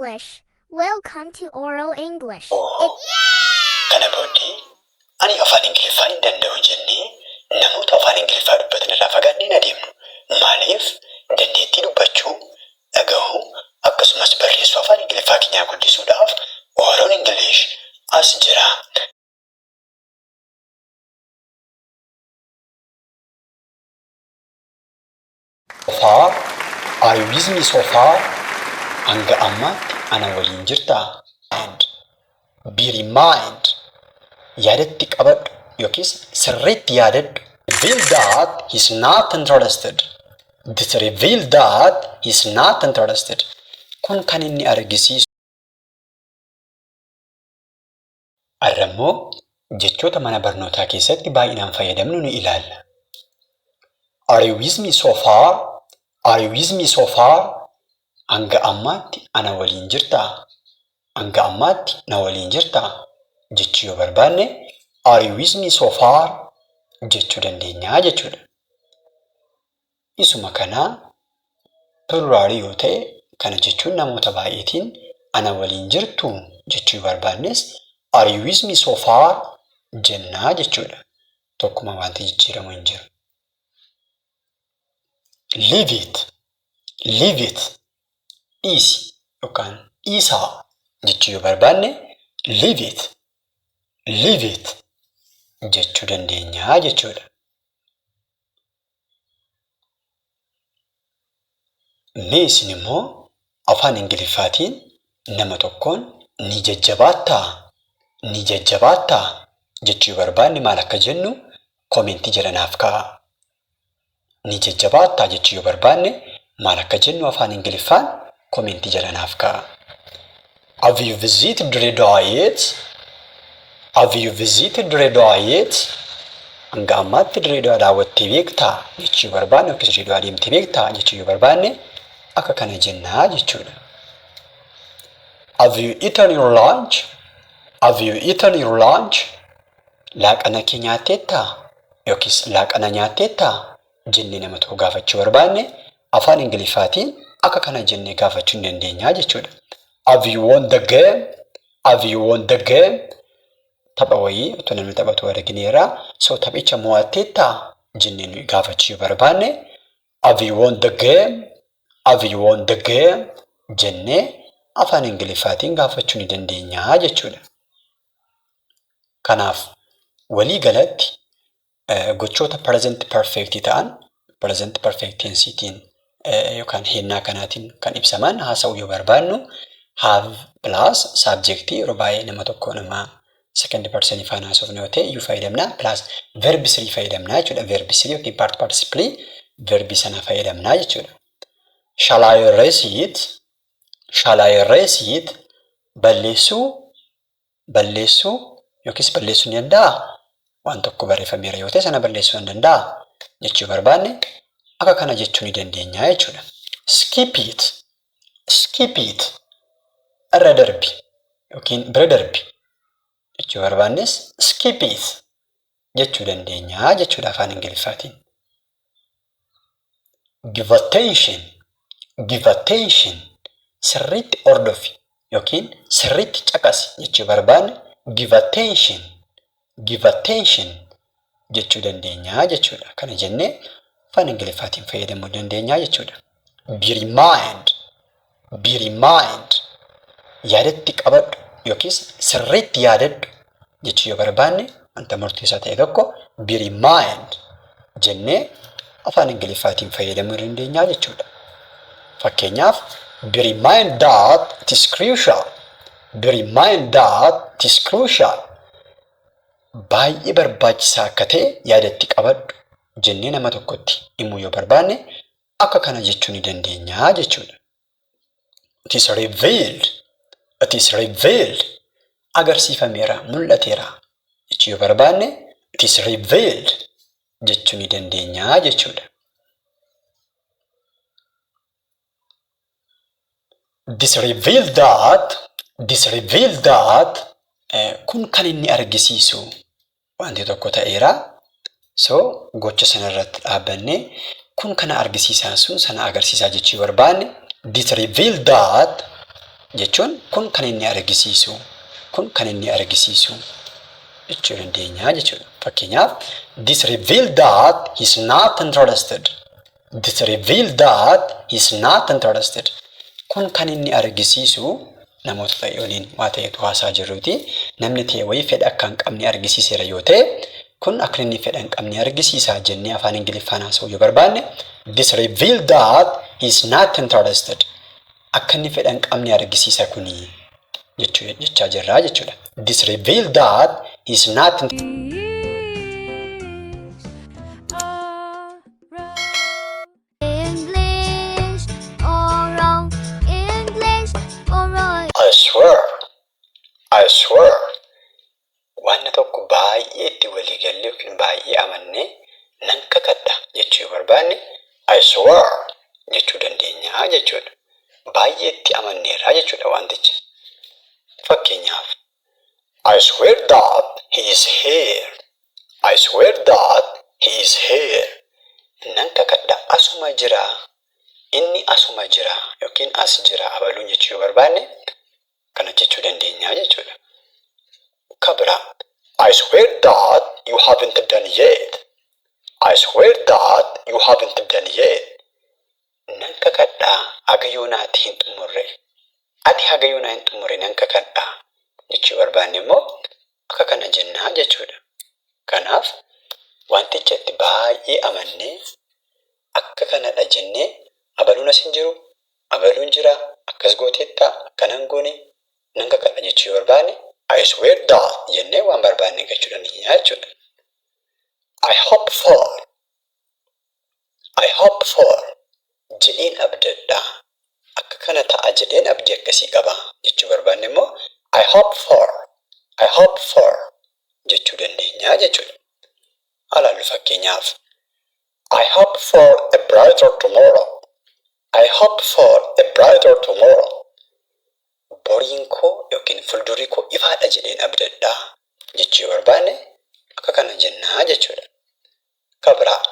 English. Welcome to Oral English. Oo! Kana booddee ani afaan Ingiliffaa hin danda'u jennee namoota afaan Ingiliffaa dubbatan irraa fagaannee hin adeemnu. Maaliif? Dandeettii dubbachuu, dhagahuu akkasumas barreessuu afaan Ingiliffaa keenyaa guddisuudhaaf Oral English as jira. Far? Are you with me so far? Hanga ammaatti ana waliin jirtaa? And be remind yaadatti qabadhu yookiis sirriitti yaadadhu. Reveal that he's not interested. This reveal that he's not interested. Kun kan inni argisiisu. Har'a immoo jechoota mana barnootaa keessatti baay'inaan fayyadamnu ni ilaalla. Are you with me so far? Are you with me so far? Hanga ammaatti ana waliin jirtaa? Hanga ammaatti na waliin jirtaa? Jechuu yoo barbaanne are you with me so far? Jechuu dandeenya jechuudha. Isuma kana pluraalii yoo ta'e kana jechuun namoota baay'eetiin ana waliin jirtuu jechuu yoo barbaannes are you with me so far jennaa jechuudha. Tokkuma wanti jijjiiramu hin jiru. Leave it, leave it, dhiisi yookaan dhiisaa jechuu yoo barbaanne leave it, leave it jechuu dandeenya jechuudha. Mee isin immoo afaan Ingiliffaatiin nama tokkoon ni jajjabaattaa? Ni jajjabaattaa? Jechuu yoo barbaanne maal akka jennu koomentii jala naaf kaa'aa. Ni jajjabaattaa jechuu yoo barbaanne maal akka jennu afaan Ingiliffaan koomentii jala naaf kaa'aa. Have you visited Dire Dawa yet? Have you visited Dire Dawa yet? Hanga ammaatti Dirree Dawaa daawwattee beektaa jechuu yoo barbaanne yookiis Dirree Dawaa deemtee beektaa jechuu yoo barbaanne akka kana jennaa jechuudha. Have you eaten your lunch? Have you eaten your lunch? Laaqana kee nyaatteettaa? Yookiis laaqana nyaatteettaa? Jennee nama tokko gaafachuu barbaanne afaan Ingiliffaatiin akka kana jennee gaafachuu ni dandeenya jechuudha. Have you won the game? Have you won the game? Tapha wayii otoo namni taphatu argineerra. So taphicha mo'atteettaa jennee nuyi gaafachuu yoo barbaanne have you won the game? Have you won the game? Jennee afaan Ingiliffaatiin gaafachuu ni dandeenya jechuudha. Kanaaf walii galatti gochoota present perfect ta'an present perfect tenseetiin yookaan hennaa kanaatiin kan ibsaman haasa'uu yoo barbaannu have plus subject yeroo baay'ee nama tokko nama second person faana haasofnu yoo ta'e iyyuu fayyadamna plus verb 3 fayyadamna jechuudha. Verb 3 yookiin part participle verb sana fayyadamna jechuudha. Shall I erase it? Shall I erase it? Balleessuu balleessuu yookiis balleessuu ni danda'aa? Waan tokko barreeffameera yoo ta'e sana balleessuu ni danda'aa? Jechuu barbaanne akka kana jechuu ni dandeenya jechuudha. Skip it. Skip it. Irra darbi yookiin bira darbi jechuu barbaannes skip it jechuu dandeenya jechuudha afaan Ingiliffaatiin. Give attention. Give attention. Sirriitti hordofi yookiin sirriitti caqasi jechuu barbaanne give attention. Give attention jechuu dandeenya jechuudha. Kana jennee afaan Ingiliffaatiin fayyadamuu dandeenya jechuudha. Be remind. Be remind. Yaadatti qabadhu yookiis sirriitti yaadadhu jechuu yoo barbaanne wanta murteessaa ta'e tokko be remind jennee afaan Ingiliffaatiin fayyadamuu dandeenya jechuudha. Fakkeenyaaf be remind that it is crucial. Be remind that it is crucial. Baay'ee barbaachisaa akka ta'e yaadatti qabadhu jennee nama tokkotti himuu yoo barbaanne akka kana jechuu ni dandeenya jechuudha. It is revealed. It is revealed. Agarsiifameera, mul'ateera jechuu yoo barbaanne it is revealed jechuu ni dandeenya jechuudha. This revealed that, this revealed that kun kan inni argisiisu wanti tokko ta'eera. So gocha sana irratti dhaabbannee kun kana argisiisaa sun sana agarsiisaa jechuu barbaanne this revealed that Jechuun kun kan inni argisiisu, kun kan inni argisiisu jechuu dandeenya jechuudha. Fakkeenyaaf, "This reveal that he's not interested." "This reveal that he's not interested." Kun kan inni argisiisu namoota ta'e waliin waa ta'etu haasaa jirruuti. Namni ta'e wayii fedha akka hin qabne argisiiseera yoo ta'e, kun akka inni fedha hin qabne argisiisa jennee afaan Ingiliffaan haasa'uu yoo barbaanne, "This reveal that he's not interested." Akka inni fedha hin qabne argisiisa kuni jechaa jirraa jechuudha. "This reveal that he's not English, oral, English, oral. I swear, I swear. Wanna tokko baay'ee itti walii galle yookiin baay'ee amannee nan kakadha jechuu yoo barbaanne, "I swear" jechuu dandeenya jechuudha. Baay'ee itti amanneerra jechuudha wanticha. Fakkeenyaaf, "I swear that he is here." "I swear that he is here." Nan kakadha, asuma jira. Inni asuma jira yookiin as jira abaluun jechuu yoo barbaanne, kana jechuu dandeenya jechuudha. Ka biraa, "I swear that you haven't done yet." "I swear that you haven't done yet." Nan kakadhaa haga yoonaatti hin xumurre. Ati haga yoonaa hin xumurre, nan kakadhaa jechuu barbaanne immoo akka kana jennaa jechuudha. Kanaaf wanticha itti baay'ee amannee akka kanadha jennee, abaluun as hin jiru, abaluun jira, akkas gooteettaa, akkanan goone, nan kakadha jechuu yoo barbaanne, "I swear that" jennee waan barbaanne jechuu dandeenya jechuudha. I hope for, I hope for, jedheen abdadha. Akka kana ta'a jedheen abdii akkasii qaba jechuu barbaanne immoo, "I hope for, I hope for" jechuu dandeenya jechuudha. Alaallu fakkeenyaaf, "I hope for a brighter tomorrow." "I hope for a brighter tomorrow." Boriin koo yookiin fuuldurri koo ifaadha jedheen abdadhaa jechuu yoo barbaanne, akka kana jennaa jechuudha. Ka biraa,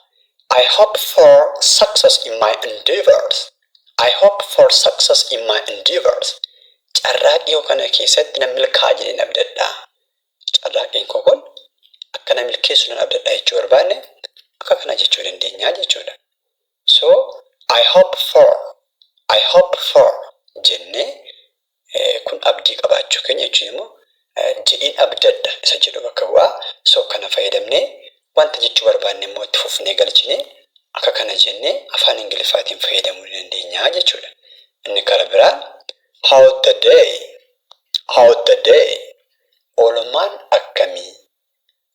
"I hope for success in my endeavors." "I hope for success in my endeavors." Carraaqqii kana keessatti nan milkaa'a jedheen abdadhaa. Carraaqqiin koo kun akka na milkeessu nan abdadhaa jechuu barbaanne, akka kana jechuu dandeenya jechuudha. So "I hope for, I hope for" jennee kun abdii qabaachuu keenya jechuun immoo jedheen abdadha isa jedhu bakka bu'aa. So kana fayyadamnee wanta jechuu barbaanne immoo itti fufnee galchinee akka kana jennee afaan Ingiliffaatiin fayyadamuu ni dandeenya jechuudha. Inni kara biraan, "How the day, how the day?" Oolmaan akkamii?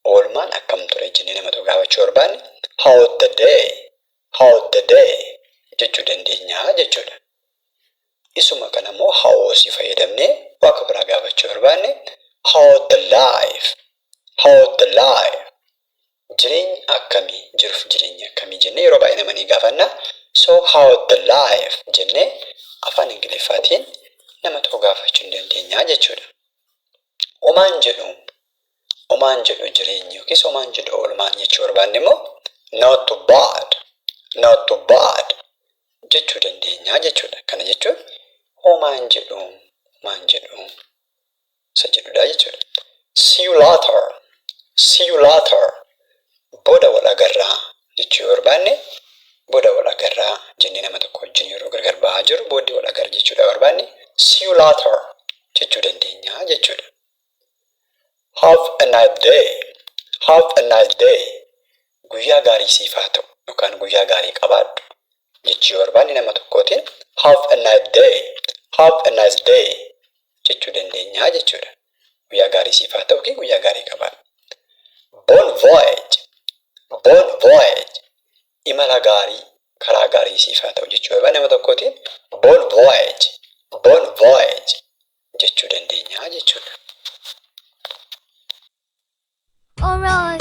Oolmaan akkam ture jennee nama tokko gaafachuu barbaanne, "How the day, how the day?" jechuu dandeenya jechuudha. Isuma kana immoo "how was" fayyadamnee waaqa biraa gaafachuu barbaanne, "How the life, how the life?" Jireenya akkamii, jiruuf jireenya akkamii jennee yeroo baay'ee nama ni gaafanna. So "How the life?" jennee afaan Ingiliffaatiin nama tokko gaafachuu ni dandeenya jechuudha. Omaan jedhu, omaan jedhu jireenyi yookiis omaan jedhu oolmaan jechuu barbaanne immoo, "Not too bad, not too bad" jechuu dandeenya jechuudha. Kana jechuun homaan jedhu, homaan jedhu isa jedhudha jechuudha. "See you later, see you later." Booda wal agarraa jechuu yoo barbaanne, booda wal agarraa jennee nama tokko wajjin yeroo gargar ba'aa jiru booddee wal agarra jechuudha barbaanne, "See you later" jechuu dandeenya jechuudha. "Have a nice day, have a nice day." Guyyaa gaarii siif haa ta'u yookaan guyyaa gaarii qabaadhu jechuu yoo barbaanne nama tokkootiin, "Have a nice day, have a nice day" jechuu dandeenya jechuudha. Guyyaa gaarii siif haa ta'u yookiin guyyaa gaarii qabaadhu. "Bon voyage, bon voyage." Imala gaarii, karaa gaarii siif haa ta'u jechuu barbaanne nama tokkootiin, "Bon voyage, bon voyage" jechuu dandeenya jechuudha. Oral.